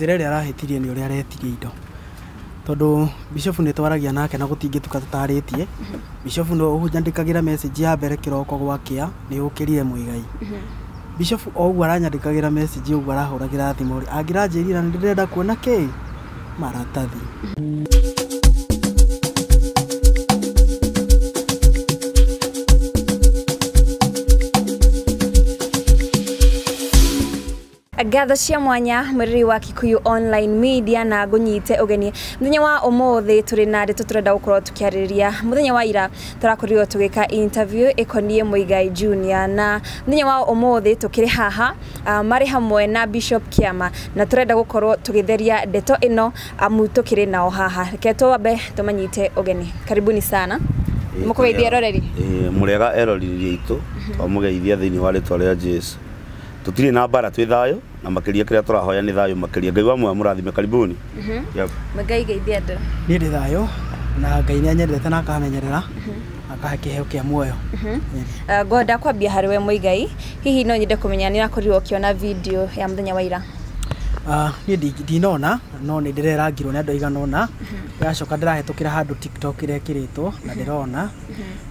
Njĩra ĩrĩa arahĩtirie nĩ ũrĩa aretirie indo, tondũ Bishop nĩ twaragia nake na gũtingĩtuka tũtarĩtie. Bishop nĩ ũnyandĩkagĩra message ya mbere kĩroko gwakĩa, nĩ ũkĩrire Muigai. Bishop o ũguo aranyandĩkagĩra message, ũguo arahũragĩra thimũ rĩ, angĩranjĩrire nĩ ndĩrenda kuona kĩ maratathi. Ngatho cia mwanya mwĩrĩri wa Kikuyu Online Media na ngũnyite ũgeni mũthenya wa ũmũthĩ. Tũrĩ na ndeto tũrenda gũkorwo tũkĩarĩrĩria. Mũthenya wa ira tũrakorirwo tũgĩka interview ĩkoniĩ Muigai Junior, na mũthenya wa ũmũthĩ tũkĩrĩ haha marĩ hamwe na Bishop Kiama, na tũrenda gũkorwo tũgĩtheria ndeto ĩno amu tũkĩrĩ nao haha. Reke twambe tũmanyite ũgeni. Karibuni sana, mũkũgeithia eroreri. Mũrega eroreri aitũ, twamũgeithia thĩinĩ wa rĩtwa rĩa Jesu. Tũtirĩ na mbara, twĩ thayũ, na makĩria kĩrĩa tũrahoya nĩ thayũ makĩria. Ngai wa muoyo mũrathime. Karibuni. Yep. Muigai, geithia andũ. Niĩ ndĩ thayũ na Ngai nĩ anyendete na akamenyerera, akahe kĩheo kĩa muoyo. Ngwenda kwambia harĩ we Muigai, hihi no nyende kũmenya nĩ ũrakorirwo ũkĩona video ya mũthenya wa ira? Niĩ ndinona, no nĩ ndĩrerangirwo nĩ andũ aigana ũna. Ndĩracoka ndĩrahĩtũkĩra handũ TikTok ĩrekĩrĩtwo na ndĩrona,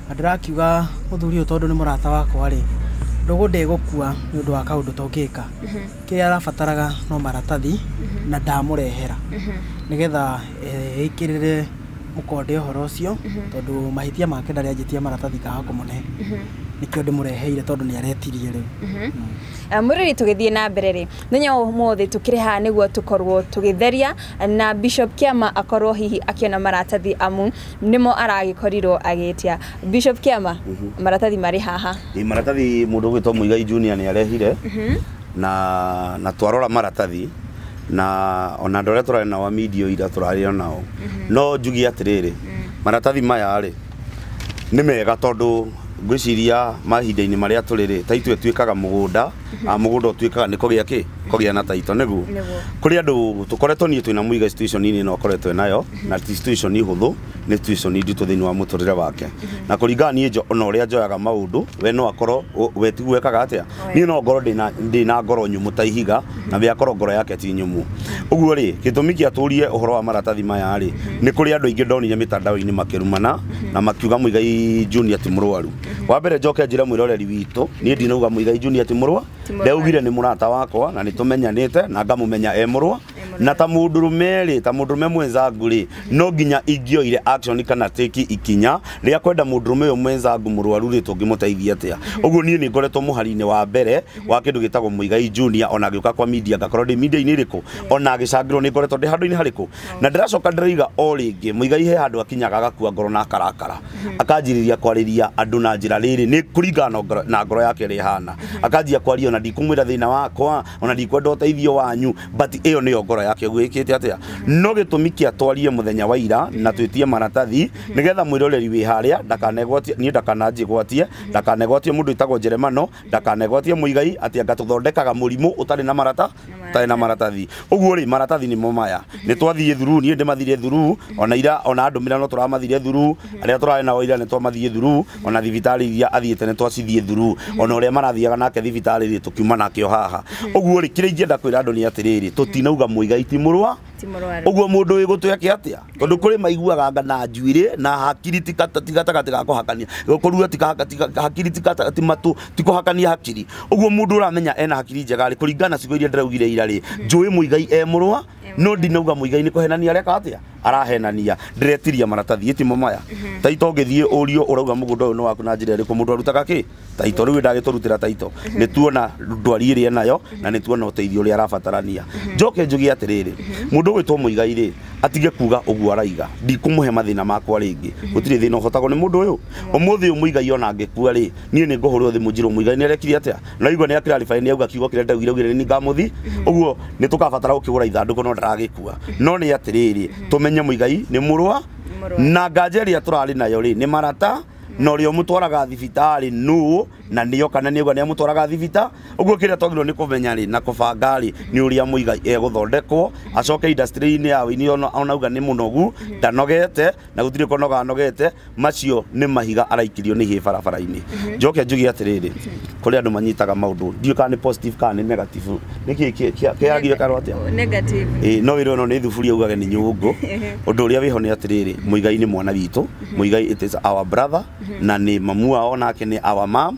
na ndĩrakiuga mũthuri ũyũ, tondũ nĩ mũrata wakwa rĩ, ndũgũ ndĩgũkua nĩ ũndũ wa kaũndũ tũngĩka. Kĩrĩa arabataraga no maratathi, na ndamũrehera nĩgetha ĩkĩrĩre mũkonde ũhoro ũcio, tondũ mahĩtia make ndarĩ anjĩtia maratathi kaga kũmũne. Nĩkĩo ndĩmũreheire, tondũ nĩ aretirie rĩu. Mũrĩri, tũgĩthiĩ na mbere rĩ, mũthenya wa ũmũthĩ tũkĩrĩ haha nĩguo tũkorwo tũgĩtheria na Bishop Kiama akorwo hihi akĩona maratathi amu nĩmo aragĩkorirwo agĩtia. Bishop Kiama, maratathi marĩ haha. Ĩ, maratathi mũndũ ũgwĩtwo Muigai Junior nĩ arehire, na twarora maratathi na ona andũ arĩa tũrarĩ nao a media ira tũrarĩ nao, no njuge atĩrĩrĩ, maratathi maya rĩ nĩ mega, tondũ ngwĩciria mahinda-inĩ marĩa tũrĩ rĩ, taitũ ĩtuĩkaga mũgũnda, mũgũnda ũtuĩkaga nĩ kũgĩa kĩ kũgĩa na taito nĩguo. Nĩguo. Kũrĩ andũ tũkoretwo, niĩ twĩna Muigai situation-inĩ ĩno akoretwo nayo, na ti situation hũthũ, nĩ situation nditũ thĩinĩ wa mũtũrĩre wake, na kũringana niĩ ona ũrĩa njoyaga maũndũ, we no akorwo we tiguo ekaga atĩa. Niĩ no ngorwo ndĩna ngoro nyũmũ ta ihiga, na we akorwo ngoro yake ti nyũmũ. Ũguo rĩ, gĩtũmi kĩa tũrie ũhoro wa maratathi maya rĩ, nĩ kũrĩ andũ aingĩ ndonire mĩtandao-inĩ makĩrumana na makiuga Muigai Junior ti mũrwaru. Wa mbere njoke njĩre mwĩroreri witũ, niĩ ndinauga Muigai Junior ti mũrwa. Ti mũrwaru. Ndaugire nĩ mũrata wakwa na nĩ tũmenyanĩte na ngamũmenya e mũrwa, na ta mũndũrũme rĩ, ta mũndũrũme mwenzangu rĩ, no nginya ingĩoire action kana take ikinya rĩa kwenda mũndũrũme ũyũ mwenzangu mũrwaru rĩ, tũngĩmũteithia atĩa. Ũguo niĩ nĩ ngoretwo mũhari-inĩ wa mbere wa kĩndũ gĩtagwo Muigai Junior, ona agĩũka kwa media ngakorwo ndĩ media-inĩ ĩrĩkũ, ona agĩcangĩrwo nĩ ngoretwo ndĩ handũ-inĩ harĩkũ. Na ndĩracoka ndĩroiga o rĩngĩ, Muigai he handũ akinyaga agakua ngoro na akarakara, akanjĩrĩria kwarĩria andũ na njĩra rĩrĩ nĩ kũringana na ngoro yake ĩrĩa ĩhana, akanjia kwaria, ona ndikumwĩra thĩna wakwa, ona ndikwenda ũteithio wanyu, but ĩyo nĩyo ngoro yake ũguo ĩkĩte atĩa. No gĩtũmi kĩa twarie mũthenya wa ira na twĩtie maratathi nĩgetha mwĩroreri wĩ harĩa ndakanegwatie, niĩ ndakananjĩgwatie, ndakanegwatie mũndũ wĩtagwo Jeremano, ndakanegwatie Muigai atĩ anga tũthondekaga mũrimũ ũtarĩ na marata, ũtarĩ na maratathi. Ũguo rĩ, maratathi nĩmo maya, nĩ twathiĩ thuru, niĩ ndĩmathire thuru ona ira, ona andũmĩra no tũramathire thuru, arĩa tũrarĩ nao ira nĩ twamathiĩ thuru, ona thibitarĩ iria athiĩte nĩ twacithiĩ thuru, ona ũrĩa marathiaga nake thibitarĩ rĩ, tũkiuma nake o haha. Ũguo rĩ, kĩrĩa ingĩenda kwĩra andũ nĩ atĩrĩrĩ, tũtinauga Muigai ti mũrwa. Ti mũrwaru. Ũguo mũndũ wĩ gũtũ eke atĩa, tondũ kũrĩ maiguaga anga na njuĩrĩ na hakiri ti gatagatĩ ga kũhakania kũrua, hakiri ti matũ, ti kũhakania hakiri. Ũguo mũndũ ũramenya ena hakiri njega rĩ, kũringana na ciugo iria ndĩraugire ira rĩ, njũĩ Muigai e mũrwa, no ndinauga Muigai nĩ kũhenania areka atĩa, arahenania. Ndĩretiria maratathi ĩtimo maya taito, ũngĩthiĩ ũrio ũrauga mũgũnda ũyũ nĩ waku na njĩra ĩrĩkũ, mũndũ arutaga kĩ taito. Rĩu ndagĩtũrutĩra taito, nĩ tuona ndwari ĩrĩa enayo na nĩ tuona ũteithio ũrĩa arabatarania. Njoke njuge atĩrĩrĩ, mũndũ ũgwĩtwo Muigai rĩ, atige kuga ũguo araiga, ndikũmũhe mathĩna makwa rĩngĩ. Gũtirĩ thĩna ũhotagwo nĩ mũndũ ũyũ ũmũthĩ ũyũ. Muigai ona angĩkua rĩ, niĩ nĩ ngũhũrwo thimũ njirwo Muigai nĩ arekire atĩa. No igua nĩ akĩrarify, nĩ auga kiugo kĩrĩa ndaugire, augire nĩ ngamũthi. Ũguo nĩ tũkabatara gũkĩgũra ithandũkũ, no ndaragĩkua. No nĩ atĩrĩrĩ, tũmenye Muigai nĩ mũrwa. Mũrwaru. Na nganja ĩrĩa tũrarĩ nayo rĩ, nĩ marata na ũrĩa ũmũtwaraga thibitarĩ nũ. Na nĩo kana nĩauga nĩ amũtwaraga thibita. Ũguo kĩrĩa twagĩrĩirwo nĩ kũmenya rĩ na kũbanga rĩ nĩ ũrĩa Muigai egũthondekwo acoke industry-inĩ ya wĩini. Onauga nĩ mũnogu, ndanogete na gũtirĩ kũnoga anogete. Macio nĩ mahiga araikirio nĩ ihĩĩ barabara-inĩ. Njoke njuge atĩrĩrĩ, kũrĩ andũ manyitaga maũndũ, ndiũĩ kana nĩ positive kana nĩ negative. Nĩkĩ kĩagire karwo atĩa? Negative. Ĩ no wĩrwo no nĩ thuburia ugage nĩ nyũngũ. Ũndũ ũrĩa wĩho nĩ atĩrĩrĩ, Muigai nĩ mwana witũ. Muigai, it is our brother, na nĩ mamu wao nake nĩ our mom,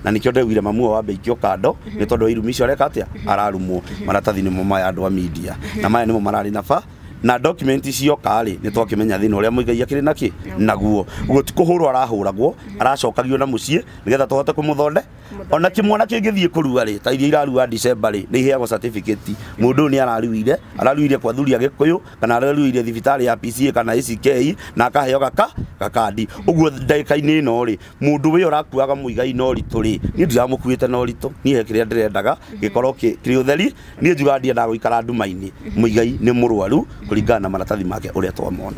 na nĩkĩo ndĩraugire mamu wao wambe ikio kando nĩ tondũ wa irumi icio areka atĩa ararumwo. Maratathi nĩmo maya, andũ a media, na maya nĩmo mararĩ na ba na document cioka rĩ, nĩ twakĩmenya thĩna ũrĩa Muigai akĩrĩ nakĩ naguo. Ũguo ti kũhũrwo arahũragwo, aracokagio na mũciĩ nĩgetha tũhote kũmũthonde. Ona kĩmwana kĩngĩthiĩ kũrua rĩ, ta iria irarua December rĩ, nĩ iheagwo certificate. Mũndũ ũyũ nĩ araruire, araruire kwa thuri a Gĩkũyũ kana araruire thibitarĩ ya PCA kana ACK na akaheo gaka gakandi. Ũguo ndagĩka-inĩ ĩno rĩ, mũndũ ũyũ ũrakuaga Muigai na ũritũ rĩ, niĩ ndiramũkuĩte na ũritũ. Niĩ he kĩrĩa ndĩrendaga gĩkorwo kĩrĩ ũtheri. Niĩ njugaga ndiendaga gũikara nduma-inĩ. Muigai nĩ mũrwaru kũringana na maratathi make ũrĩa twamona.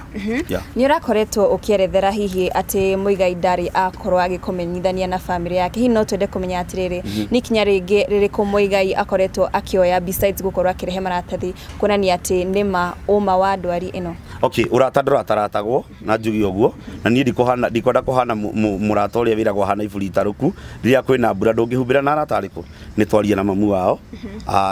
Yeah. Nĩ ũrakoretwo ũkĩerethera hihi atĩ Muigai ndarĩ akorwo agĩkũmenyithania na famĩlĩ yake. Hihi no twende kũmenya atĩrĩrĩ, nĩ ikinya rĩngĩ rĩrĩkũ Muigai akoretwo akĩoya besides gũkorwo akĩrehe maratathi kuonania atĩ nĩma ũma wa ndwari ĩno? Okay, ũrata ndũrataratagwo na njuge ũguo, na niĩ ndikũhana, ndikwenda kũhana mũrata ũrĩa wĩragwo hana iburi itarũku rĩrĩa kwĩna mbura ndũngĩhumbĩra na arata arĩkũ. Nĩ twaria na mamu wao.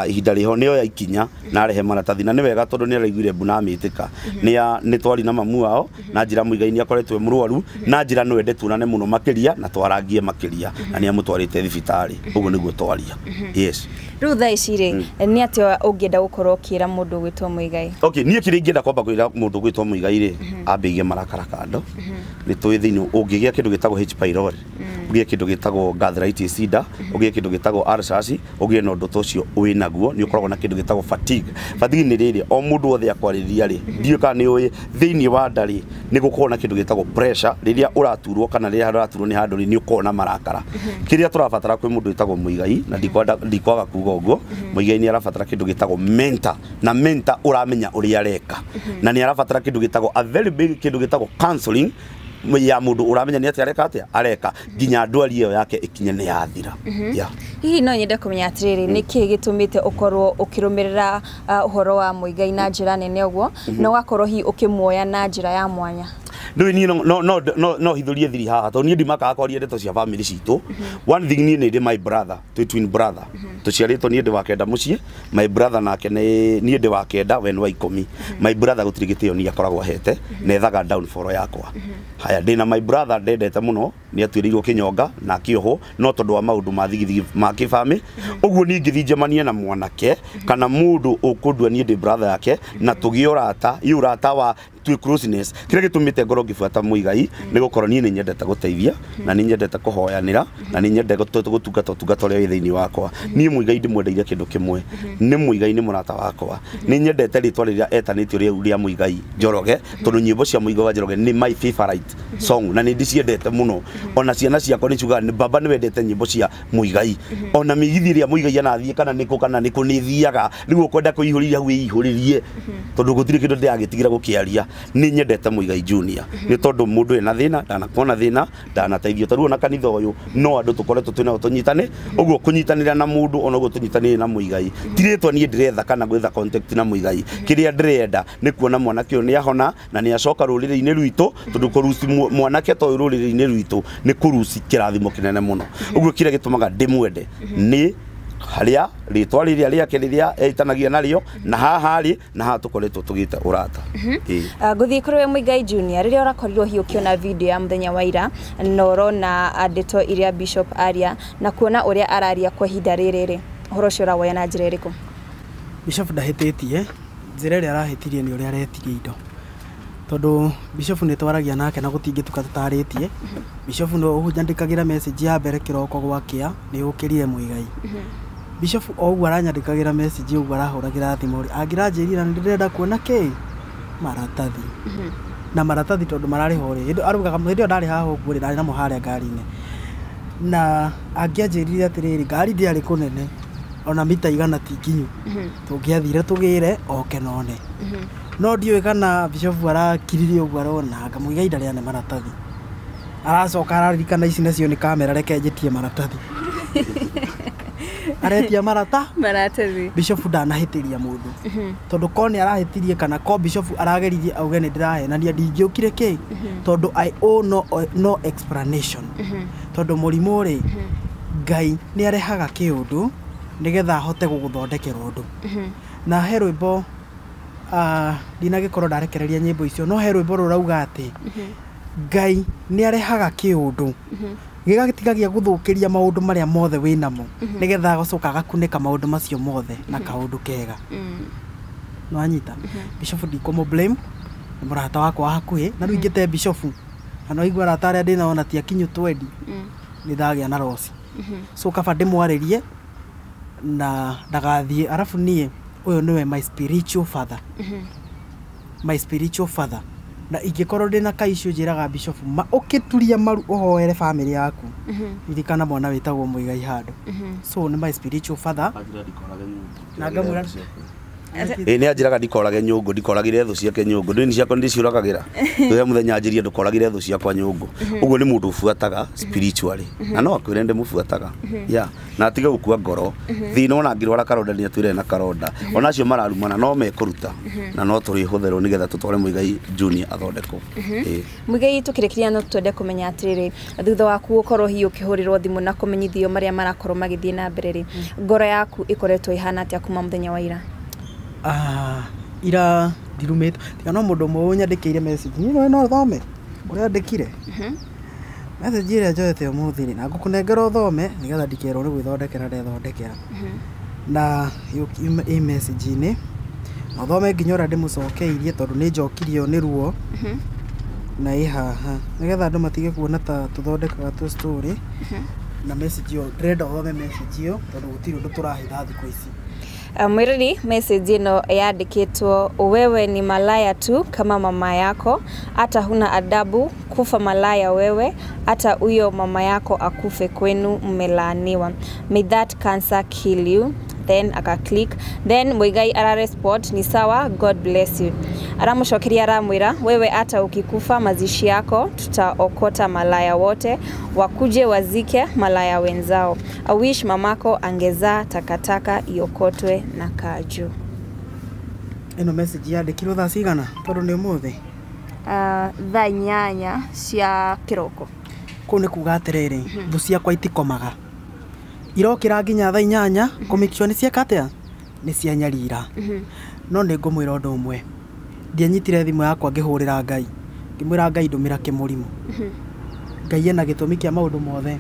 Ihinda rĩho nĩ oya ikinya na arehe maratathi, na nĩ wega tondũ nĩ araiguire mbu na amĩtĩka. Nĩ twari na mamu wao na njĩra Muigai nĩ akoretwo e mũrwaru, na njĩra no ende tuonane mũno makĩria na twarangie makĩria, na nĩ amũtwarĩte thibitarĩ. Ũguo nĩguo twaria, yes. Rĩu thaa ici rĩ, nĩ atĩa ũngĩenda gũkorwo ũkĩra mũndũ ũgwĩtwo Muigai? Okay, niĩ kĩrĩa ingĩenda kwamba kwĩra mũndũ ũgwĩtwo Muigai rĩ, ambe aige marakara kando. Nĩ tũĩ thĩinĩ ũngĩgĩa kĩndũ gĩtagwo H pylori, ũgĩe kĩndũ gĩtagwo gastritis nda, ũgĩe kĩndũ gĩtagwo ulcers, ũgĩe na ũndũ ta ũcio wĩnaguo, nĩ ũkoragwo na kĩndũ gĩtagwo fatigue. Fatigue nĩ rĩrĩ o mũndũ wothe akwarĩria rĩ, ndiũĩ kana nĩ ũĩ thĩinĩ wa nda rĩ, nĩ gũkoragwo na kĩndũ gĩtagwo pressure rĩrĩa ũraturwo kana rĩrĩa ũraturwo nĩ handũ rĩ, nĩ ũkoragwo na marakara. Kĩrĩa tũrabatara kwĩ mũndũ wĩtagwo Muigai, na ndikwenda ndikwaga kuga ũguo, Muigai nĩ arabatara kĩndũ gĩtagwo mentor, na mentor ũramenya ũrĩa areka, na nĩ arabatara kĩndũ gĩtagwo a very big kĩndũ gĩtagwo counseling ya mũndũ ũramenya nĩ atĩa areka atĩa areka nginya ndwari ĩyo yake ĩkinye nĩ yathira. Yeah. Hihi no nyende kũmenya atĩrĩrĩ, nĩ kĩĩ gĩtũmĩte ũkorwo ũkĩrũmĩrĩra ũhoro wa Muigai na njĩra nene ũguo na ũgakorwo hihi ũkĩmuoya na njĩra ya mwanya? Rĩu niĩ no hithũrie thiri haha tondũ niĩ ndimakaga kwaria ndeto cia family citũ. One thing, niĩ nĩ ndĩ my brother, twĩ twin brother, tũciarĩtwo, niĩ ndĩ wa kenda mũciĩ, my brother nake nĩ, niĩ ndĩ wa kenda, we nĩ wa 10. My brother gũtirĩ gĩtĩo niĩ akoragwo ahete, na ethaga downfall yakwa. Haya, ndĩna my brother ndendete mũno, nĩ atuĩrĩirwo kĩnyonga na akĩohwo no tondũ wa maũndũ ma thigithigi ma kĩbamĩ. Ũguo niĩ ingĩthiĩ njemanie na mwanake kana mũndũ ũkũndua niĩ ndĩ brother yake na tũgĩe ũrata, ĩ ũrata wa twĩ closeness. Kĩrĩa gĩtũmĩte ngorwo ngĩbuata Muigai nĩ gũkorwo niĩ nĩ nyendete gũteithia, na nĩ nyendete kũhoyanĩra, na nĩ nyendete gũtungata ũtungata ũrĩa wĩ thĩinĩ wakwa. Niĩ Muigai ndĩmwendeire kĩndũ kĩmwe, nĩ Muigai nĩ mũrata wakwa. Nĩ nyendete rĩtwa rĩrĩa etanĩtio rĩu rĩa Muigai Njoroge, tondũ nyĩmbo cia Muigai wa Njoroge nĩ my favorite song na nĩ ndĩciendete mũno. Ona ciana ciakwa nĩ ciugaga nĩ baba nĩ wendete nyĩmbo cia Muigai. Ona mĩgithi ĩrĩa Muigai anathiĩ kana nĩkũ nĩ thiaga, rĩu ũkwenda kũihũrĩria hau wĩihũrĩrie tondũ gũtirĩ kĩndũ ndĩragĩtigĩra gũkĩaria. Nĩ nyendete Muigai Junior nĩ tondũ mũndũ ena thĩna ndanakorwo na thĩna ndanateithio. Ta rĩu ona kanitha ũyũ no andũ tũkoretwo twĩnao tũnyitane ũguo, kũnyitanĩra na mũndũ ona ũguo tũnyitanĩire na Muigai ti rĩtwa niĩ ndĩretha kana gwetha contact na Muigai. Kĩrĩa ndĩrenda nĩ kuona mwanake ũyũ nĩ ahona na nĩ acoka rũrĩrĩ-inĩ rwitũ, tondũ kũruci mwanake ta ũyũ rũrĩrĩ-inĩ rwitũ nĩ kũruci kĩrathimo kĩnene mũno. Ũguo kĩrĩa gĩtũmaga ndĩmwende nĩ harĩa rĩtwa rĩrĩa rĩake rĩrĩa etanagia narĩo, na haha rĩ na haha tũkoretwo tũgĩte ũrata. Ĩĩ. Ngũthiĩ kũrĩ we Muigai Junior, rĩrĩa ũrakorirwo hihi ũkĩona video ya mũthenya wa ira na ũrona ndeto iria Bishop aria na kuona ũrĩa araria kwa ihinda rĩrĩ rĩ, ũhoro ũcio ũrawoya na njĩra ĩrĩkũ? Bishop ndahĩtĩtie, njĩra ĩrĩa arahĩtirie nĩ ũrĩa aretirie indo, tondũ Bishop nĩ twaragia nake na gũtingĩtuka tũtarĩtie. Bishop nĩ ũnyandĩkagĩra message ya mbere kĩroko gwakĩa, nĩ ũkĩrire Muigai. Bishop o ũguo aranyandĩkagĩra message, ũguo arahũragĩra thimũ rĩ, angĩranjĩrire nĩ ndĩrenda kuona kĩ maratathi na maratathi tondũ mararĩ ho rĩ, hĩndĩ araugaga hĩndĩ ĩyo ndarĩ haha ũguo rĩ, ndarĩ namo harĩa ngari-inĩ, na angĩanjĩrire atĩrĩrĩ, ngari ndĩarĩ kũnene ona mita 100 ti nginyu, tũngĩathire tũgĩre oke none. No ndiũĩ kana Bishop arakiririe ũguo arona anga Muigai ndarĩ ane maratathi. Aracoka araririkana ici nacio nĩ kamera, reke njĩtie maratathi. Aretia maratathi. Bishop ndanahĩtĩria mũndũ. Tondũ ko nĩ arahĩtirie kana ko Bishop arageririe auge nĩ ndĩrahenania, ndingĩũkire kĩ, tondũ I owe no explanation. Tondũ mũrimũ rĩ, Ngai nĩ arehaga kĩũndũ nĩgetha ahote gũgũthondekera ũndũ. Na he rwĩmbo ndinagĩkorwo ndarekereria nyĩmbo icio, no he rwĩmbo rũrauga atĩ Ngai nĩ arehaga kĩũndũ gĩgatigagia gũthũkĩria maũndũ marĩa mothe wĩnamo, nĩgetha agacoka agakunĩka maũndũ macio mothe na kaũndũ kega. Nĩwanyita? Bishop ndikũmũ blame, nĩ mũrata wakwa wa hakuhĩ, na rĩu ingĩte Bishop na no igua arata arĩa ndĩnao na ti akinyu twendi, nĩ ndagĩa na roci. So kaba ndĩmwarĩrie na ndagathiĩ. Arabu niĩ ũyũ nĩwe my spiritual father. My spiritual father. Na ingĩkorwo ndĩna kaicũ njĩraga Bishop ma ũkĩturia maru ũhoere family yaku, ririkana mwana wĩtagwo Muigai handũ. So nĩ my spiritual father. Na ngamwĩra Nĩ anjĩraga ndikorage nyũngũ, ndikoragire thũ ciake nyũngũ, ndini ciakwa ndĩciũragagĩra. Tuhe mũthenya anjĩrie ndũkoragire thũ ciakwa nyũngũ. Ũguo nĩ mũndũ ũbuataga spiritually, na no akwĩre ndĩmũbuataga. Yeah, na atige gũkua ngoro. Thĩna ona angĩrwara karonda nĩ atwĩre na karonda. Ona acio mararumana no mekũruta, na no tũrĩhũthĩrwo nĩgetha tũtware Muigai Junior athondekwo. Muigai, tũkĩrĩkĩria no twende kũmenya atĩrĩrĩ, thutha waku gũkorwo hihi ũkĩhũrĩrwo thimũ na kũmenyithio marĩa marakorwo magĩthiĩ na mbere rĩ, ngoro yaku ĩkoretwo ĩhana atĩa kuma mũthenya wa ira? Ira ndirumĩtwo, tiga no mũndũ ũmwe ũnyandĩkĩire message. Niĩ no thome ũrĩa andĩkire message ĩrĩa njoete ũmũthĩ rĩ, na ngũkũnengera ũthome nĩgetha ndikerwo nĩ gwĩthondekera ndethondekera. Na ĩ message-inĩ na ũthome nginya ũrĩa ndĩmũcokeirie, tondũ nĩ njokirio nĩ ruo, na ĩ haha nĩgetha andũ matige kuona ta tũthondekaga tũ story. Na message ĩyo ndĩrenda ũthome message ĩyo, tondũ gũtirĩ ũndũ tũrahitha thikũ ici. Mwiriri, message ĩno yandĩkĩtwo, wewe ni malaya tu kama mama yako, hata huna adabu, kufa malaya wewe, hata huyo mama yako akufe kwenu, mmelaaniwa. May that cancer kill you. Then aka click. Then Muigai ara respond, ni sawa, God bless you. Aramucokeria aramwira, wewe hata ukikufa mazishi yako tutaokota malaya wote, wakuje wazike malaya wenzao. I wish mamako angezaa takataka iokotwe na kaju. Ĩno message yandĩkirwo thaa cigana tondũ nĩ ũmũthĩ? Thaa 8 cia kĩroko. Kũu nĩ kuga atĩrĩrĩ, thũ ciakwa itikomaga, irokĩra nginya thaa 8 kũ make sure nĩ cieka atĩa, nĩ cianyarira. No nĩ ngũmwĩra ũndũ ũmwe, ndianyitire thimũ yakwa ngĩhũrĩra Ngai, ngĩmwĩra Ngai ndũmĩra kĩmũrimũ. Ngai ena gĩtũmi kĩa maũndũ mothe,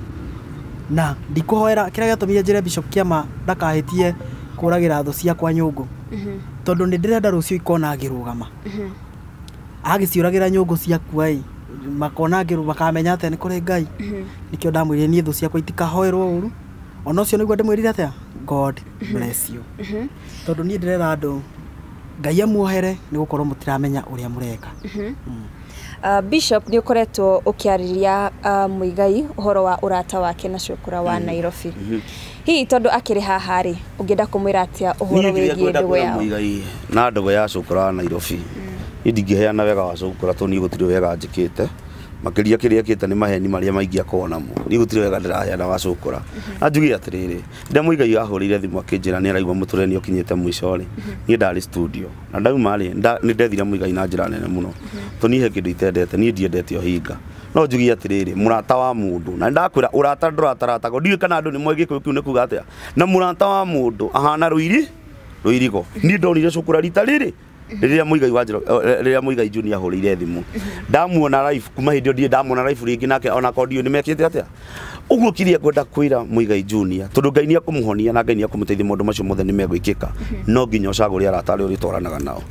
na ndikũhoera kĩrĩa gĩatũmire njĩre Bishop Kĩama ndakahĩtie kũragĩra thũ ciakwa nyũngũ, tondũ nĩ ndĩrenda rũciũ ikona ngĩrũgama. Agĩciũragĩra nyũngũ ciakua ĩ, makona ngĩrũ makamenya atĩa nĩ kũrĩ Ngai. Nĩkĩo ndamwĩrire niĩ thũ ciakwa itikahoerwo ũru. Ona ũcio nĩguo ndĩmwĩrire atĩa, God bless you. Tondũ niĩ ndĩrera andũ Ngai amuohere nĩ gũkorwo mũtiramenya ũrĩa mũreka. Bishop, nĩ ũkoretwo ũkĩarĩria Muigai ũhoro wa ũrata wake na Cukura wa Nairobi. Hihi tondũ akĩrĩ haha rĩ, ũngĩenda kũmwĩra atĩa ũhoro wĩgiĩ ndũgũ yao? Muigai na ndũgũ ya Cukura wa Nairobi, niĩ ndingĩheana wega wa Cukura tondũ niĩ gũtirĩ wega njĩkĩte. Makĩria kĩrĩa kĩte nĩ maheni marĩa maingĩ akoragwo namo. Niĩ gũtirĩ wega ndĩraheana wa Cukura. Na njuge atĩrĩrĩ, rĩrĩa Muigai ahũrĩire thimũ akĩnjĩra nĩ araigua mũtũrĩre nĩ ũkinyĩte mũico rĩ, niĩ ndarĩ studio. Na ndauma rĩ, nĩ ndethire Muigai na njĩra nene mũno. Tondũ niĩ he kĩndũ itendete, niĩ ndiendete ũhinga. No njuge atĩrĩrĩ, mũrata wa mũndũ, na nĩndakwĩra ũrata ndũrataratagwo, ndiũĩ kana andũ nĩ moĩ Gĩkũyũ kĩu nĩ kuga atĩa. Na mũrata wa mũndũ ahana rũirigo. Niĩ ndonire Cukura rita rĩrĩ rĩrĩa Muigai wa rĩrĩa Muigai Junior ahũrĩire thimũ, ndamuona live kuma hĩndĩ ĩyo ndirĩ ndamuona live rĩngĩ nake, ona korwo ndiũĩ nĩmekĩte atĩa. Ũguo kĩrĩa ngwenda kwĩra Muigai Junior, tondũ Ngai nĩekũmũhonia na Ngai nĩekũmũteithia maũndũ macio mothe nĩmegwĩkĩka, no nginya ũcagũre arata arĩa ũrĩtwaranaga nao.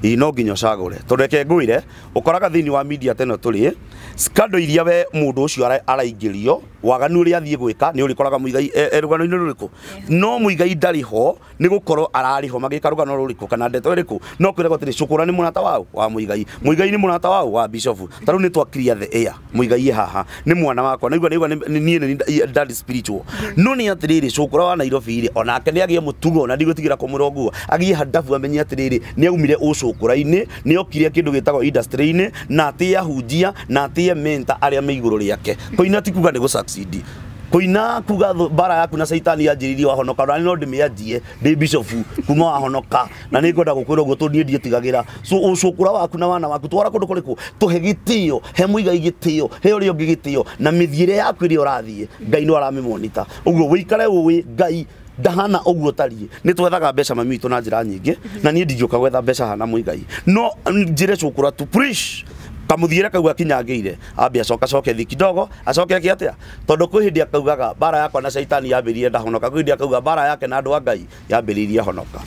Ĩĩ, no nginya ũcagũre, tondũ reke ngwĩre, ũkoraga thĩinĩ wa media ta ĩno tũrĩ, scandal iria we mũndũ ũcio araingĩrio, waganu ũrĩa athiĩ gwĩka nĩ ũrĩkoraga Muigai e rũgano-inĩ rũrĩkũ. No Muigai ndarĩ ho nĩ gũkorwo ararĩ ho magĩka rũgano rũrĩkũ kana ndeto ĩrĩkũ, no kwĩragwo atĩrĩ, Cukura nĩ mũrata wa Muigai, Muigai nĩ mũrata wa Bishop. Ta rĩu nĩ twa clear the air, Muigai e haha nĩ mwana wakwa, naigua niĩ Niĩ nĩ ndari spiritual no nĩ atĩrĩrĩ, cũkũra wa Nairobi rĩ, onake nĩ agĩe mũtugo na ndigũtigĩra kũmwĩra ũguo, agĩe handabu amenye atĩrĩrĩ, nĩ aumire ũcũkũra-inĩ, nĩ okire kĩndũ gĩtagwo industry-inĩ, na atĩe ahunjia na atĩe mentor arĩa me igũrũ rĩake. Kũina ti kuga nĩ gũ succeed, kuina kuga mbara yaku na caitani yanjĩrĩirie wahonoka, na no ndĩmĩanjie ndĩ bishofu kuma wahonoka, na nĩ ngwenda gũkwĩra ũguo tondũ niĩ ndiĩtigagĩra. So ũcũkũra waku na wana waku twara kũndũ kũrĩkũ, tũhe gĩtĩo, he Mũigai gĩtĩo, he ũrĩa ũngĩ gĩtĩo, na mĩthiĩre yaku ĩrĩa ũrathiĩ Ngai no aramĩmonita. Ũguo wĩikare ũĩ Ngai ndahana ũguo tariĩ. Nĩ twethaga mbeca mami witũ na njĩra nyingĩ, na niĩ ndingĩũka gwetha mbeca hana Mũigai, no njĩre cũkũra tu preach kamuthiĩre kau akinyangĩire, ambe acoka coke thi kidogo, acoke eke atĩa, tondũ kwĩ hĩndĩ akaugaga mbara yakwa na caitani yambĩrĩirie ndahonoka, kwĩ hĩndĩ akauga mbara yake na andũ a Ngai yambĩrĩirie ahonoka.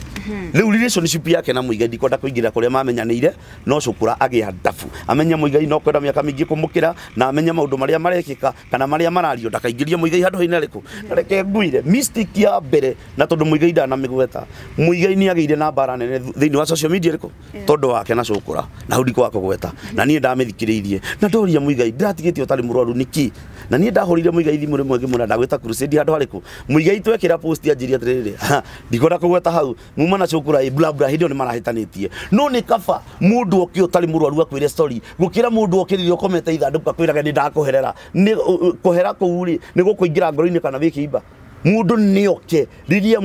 Rĩu relationship yake na Mũigai ndikwenda kũingĩra kũrĩa mamenyanĩire, no cũkũra agĩa ndabu amenye Mũigai no kwenda mĩaka mĩingĩ kũmũkĩra, na amenye maũndũ marĩa marekĩka kana marĩa marario, ndakaingĩrie Mũigai handũ haina rĩkũ. Na reke ngwire mistake ya mbere, na tondũ Mũigai ndanamĩgweta, Mũigai nĩ agĩire na mbara nene thĩinĩ wa social media rĩkũ tondũ wake na cũkũra, na hau ndikwaga kũgweta, na niĩ ndamĩthikĩrĩirie na ndoria Mũigai ndĩratigĩte ũtarĩ mũrwaru nĩkĩ, na niĩ ndahũrire Mũigai thimũ rĩmwe ngĩmwĩra ndagwĩta crusade handũ harĩkũ. Mũigai twekĩra post anjĩrie atĩrĩrĩ, ha, ndikwenda kũgweta hau, muma na cũkũra ĩ bla bla, hĩndĩ ĩyo nĩ marahĩtanĩtie. No nĩ kaba mũndũ oke ũtarĩ mũrwaru akwĩre story gũkĩra mũndũ oke rĩrĩa ũkomete ithandũkũ akwĩraga nĩ ndakũherera. Nĩ kũhera kũu rĩ, nĩ gũkũingĩra ngoro-inĩ kana wĩkĩimba. Mũndũ nĩ oke rĩrĩa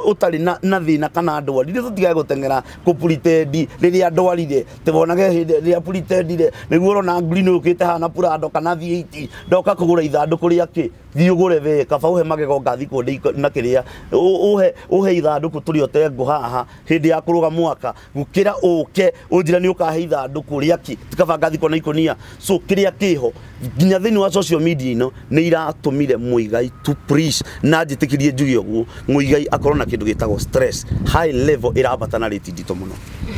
ũtarĩ na thĩna kana ndwari, rĩrĩa tũtigage gũteng'era kũ-pretend rĩrĩa ndwarire, tũwonage hĩndĩ rĩrĩa pretendire nĩguo ũrona green ũkĩte haha na Prado kana V8, ndoka kũgũra ithandũkũ rĩa kĩ, thiĩ ũgũre we, kaba ũhe magego ngathikwo ndĩ na kĩrĩa, ũhe ithandũkũ tũrĩ ote ngũ haha hĩndĩ ya kũrũga mwaka, gũkĩra ũke ũnjĩre nĩ ũkahe ithandũkũ rĩa kĩ, ti kaba ngathikwo na ikũnia. So kĩrĩa kĩho nginya thĩinĩ wa social media ĩno nĩ iratũmire Mũigai to preach, na njĩtĩkĩrie njuge ũguo, Mũigai akorwo na kĩndũ gĩtagwo stress high level ĩrambata na rate nditũ mũno.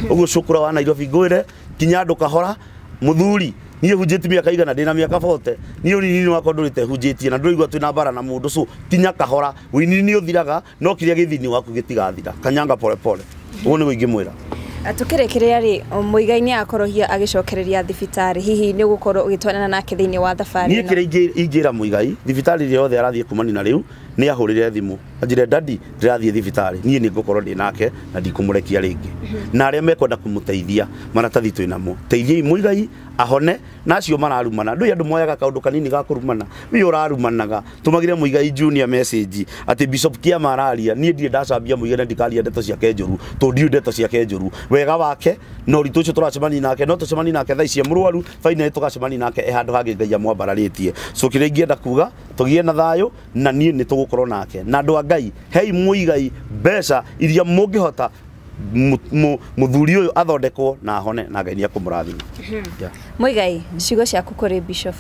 Ũguo cũkũra wa Nairobi ngwĩre kinya andũ kahora, mũthuri niĩ hunjĩtie mĩaka igana, ndĩna mĩaka 40, niĩ ũnini wakwa ndũrĩte hunjĩtie na ndũraigua twĩna mbara na mũndũ. So kinya kahora, ũinini nĩ ũthiraga, no kĩrĩa gĩ thĩinĩ waku gĩtigathira, kanyanga pole pole, ũguo nĩguo ingĩmwĩra. Tukĩrĩkĩrĩria rĩ, Mũigai nĩ akorohia agĩcokereria thibitarĩ, hihi nĩ ũgũkorwo ũgĩtwarana nake thĩinĩ wa thabarĩ Niĩ ĩno? kĩrĩa ingĩra Mũigai, thibitarĩ ĩrĩa yothe arathiĩ kumani na rĩu, nĩ ahũrĩre thimũ anjĩre dadi ndĩrathiĩ thibitarĩ, niĩ nĩ ngũkorwo ndĩ nake na ndikũmũrekia rĩngĩ, na arĩa mekwenda kũmũteithia maratathi twĩ namo, teithiai Mũigai ahone. Na acio mararumana, ndũĩ andũ moyaga kaũndũ kanini ga kũrumana, wĩ ũrarumanaga, tũmagĩre Mũigai junior message atĩ Bishop Kĩama araria, niĩ ndirĩ ndacambia Mũigai na ndikaria ndeto ciake njũru, tondũ ndiũĩ ndeto ciake njũru, wega wake na ũritũ ũcio tũracemania nake, no tũcemanie nake thaa ici e mũrwaru, finally tũgacemania nake e handũ hangĩ Ngai amwambararĩtie. So kĩrĩa ingĩenda kuga, tũgĩe na thayũ na niĩ nĩ tũgũkorwo nake, na andũ a Ngai, hei Mũigai mbeca iria mũngĩhota mũthuri ũyũ athondekwo na ahone, na Ngai nĩ ekũmũrathima. Yeah. Mũigai, ciugo ciaku kũrĩ Bishop.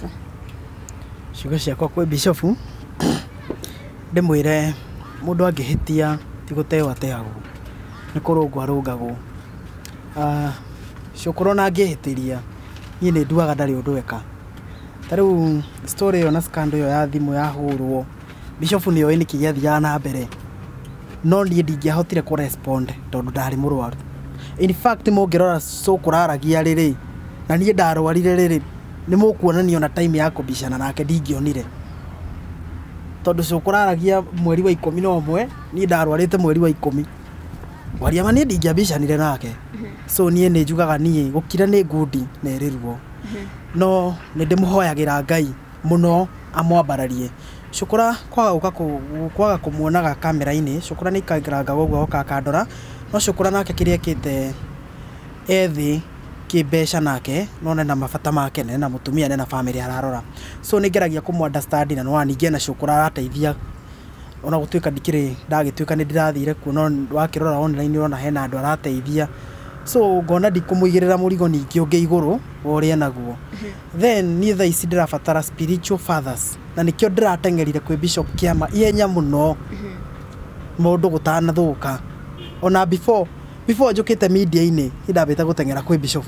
Ciugo ciakwa kwĩ bishofu, ndĩmwĩre mũndũ angĩhĩtia ti gũteo ateagwo, nĩ kũrũngwo arũngagwo. Cũkũrũ na angĩhĩtĩria niĩ nĩ nduaga ndarĩ ũndũ eka. Ta rĩu story ĩyo na scandal ĩyo ya thimũ yahũrwo, bishofu nĩ oĩ nĩkĩ gĩathiaga na mbere, no niĩ ndingĩahotire kũ respond tondũ ndarĩ mũrwaru. In fact mũngĩrora cũkũra aragia rĩrĩ na niĩ ndarwarire rĩrĩ, nĩ mũkuonania ona time ya kũbicana nake ndingĩonire, tondũ cũkũra aragia mweri wa 11, niĩ ndarwarĩte mweri wa 10, waria ma niĩ ndingĩambicanire nake. So niĩ nĩ njugaga niĩ gũkira nĩ ngundi na ĩrĩ ruo, no nĩ ndĩmũhoyagĩra Ngai mũno amwambararie. Cũkũra kwaga gũka kwaga kũmuonaga kamera-inĩ, cũkũra nĩ ikairangaga ũguo oka akandora, no cũkũra nake kĩrĩa ekĩte ethĩ kĩmbeca nake no nena mabata make, nena mũtumia, nena family ararora, so nĩ ngeragia kũmũ understand, na no ningĩ ena cũkũra arateithia, ona gũtuĩka ndikĩrĩ ndagĩtuĩka nĩ ndĩrathire kuo, no wakĩrora online ũrona hena andũ arateithia, so ngona ndikũmũigĩrĩra mũrigo ningĩ ũngĩ igũrũ wa ũrĩa naguo. Then niĩ thaa ici ndĩrabatara spiritual fathers, na nĩkĩo ndĩrateng'erire kwĩ Bishop Kĩama ihenya mũno maũndũ gũtanathũka. Ona before njũkĩte media-inĩ nĩ ndambĩte gũteng'era kwĩ Bishop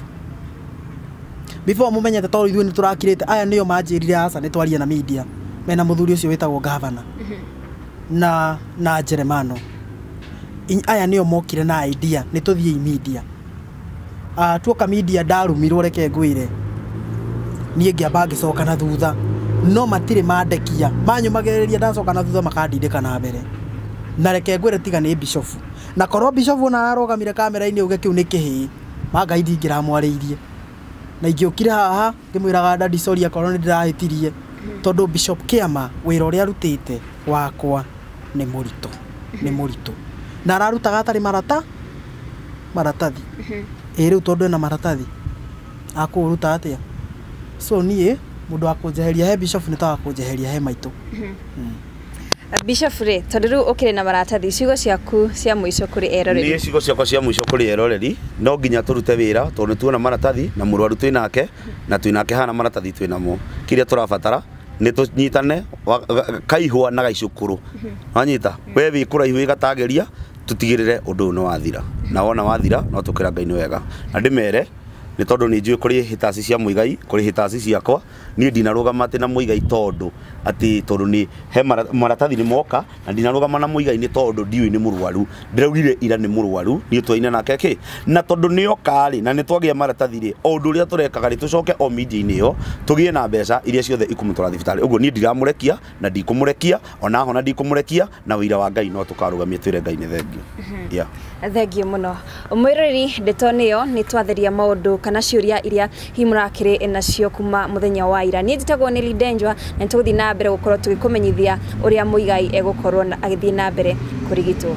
before mũmenyete, tondũ ithuĩ nĩ tũrakirĩte, aya nĩo manjĩrire aca nĩ twarie na media mena mũthuri ũcio wĩtagwo governor na Jeremano. Aya nĩo mokire na idea nĩ tũthiĩ media. Tuoka media ndarumirwo, reke ngwĩre niĩ ngĩamba ngĩcoka na thutha, No matirĩ mandekia, manyũmagĩrĩria ndacoka na thutha makandindĩka na mbere. Na reke ngwĩre tiga nĩ bishofu. Na korwo bishofu ona ararũgamire kamera-inĩ uge kĩu nĩ kĩhĩĩ, ma Ngai ndingĩramwarĩirie. Na ingĩũkire haha ngĩmwĩraga daddy sorry akorwo nĩ ndĩrahĩtirie. Tondũ Bishop Kĩama wĩra ũrĩa arutĩte wakwa nĩ mũritũ, nĩ mũritũ. Na ararutaga atarĩ maratathi. Ĩ rĩu tondũ ena maratathi akũũruta atĩa? So niĩ mũndũ wa kũnjeheria he bishop nĩ ta wa kũnjeheria he maitũ. Bishop rĩ, tondũ rĩu ũkĩrĩ na maratathi, ciugo ciaku cia mũico kũrĩ eroreri. Niĩ ciugo ciakwa cia mũico kũrĩ eroreri, no nginya tũrute wĩra tondũ nĩ tuona maratathi na mũrwaru twĩ nake na twĩ nake hana maratathi twĩ namo. Kĩrĩa tũrabatara nĩ tũnyitane kaihũa na gaicũkũrũ. Wanyita? We wĩ kũraihu wĩ gatagĩria tũtigĩrĩre ũndũ ũyũ nĩ wathira. Na wona wathira no tũkĩra Ngai nĩ wega. Na ndĩmere nĩ tondũ nĩ njũĩ kũrĩ hĩtasi cia Muigai, kũrĩ hĩtasi ciakwa, niĩ ndinarũgama atĩ na Muigai tondũ atĩ tondũ nĩ he maratathi nĩ moka na ndinarũgama na Muigai nĩ tondũ ndiũĩ nĩ mũrwaru. Ndĩraugire ira nĩ mũrwaru, niĩ twaina nake kĩ? Na tondũ nĩ oka rĩ, na nĩ twagĩa maratathi rĩ, o ũndũ ũrĩa tũrekaga rĩ, tũcoke o media-inĩ ĩyo, tũgĩe na mbeca iria ciothe ikũmũtwara thibitarĩ. Ũguo niĩ ndiramũrekia na ndikũmũrekia, ona hona ndikũmũrekia, na ũira wa Ngai no tũkarũgamia twĩre Ngai nĩ thengiũ. Yeah. Thengiũ mũno. Mwĩroreri, ndeto nĩyo nĩ twatheria maũndũ kana ciũria iria hihi mũrakĩrĩ nacio kuma mũthenya wa ira. Niĩ njĩtagwo Nelly Ndenjwa na nĩtũgũthiĩ na mbere gũkorwo tũgĩkũmenyithia ũrĩa Muigai egũkorwo agĩthiĩ na mbere kũrigitwo.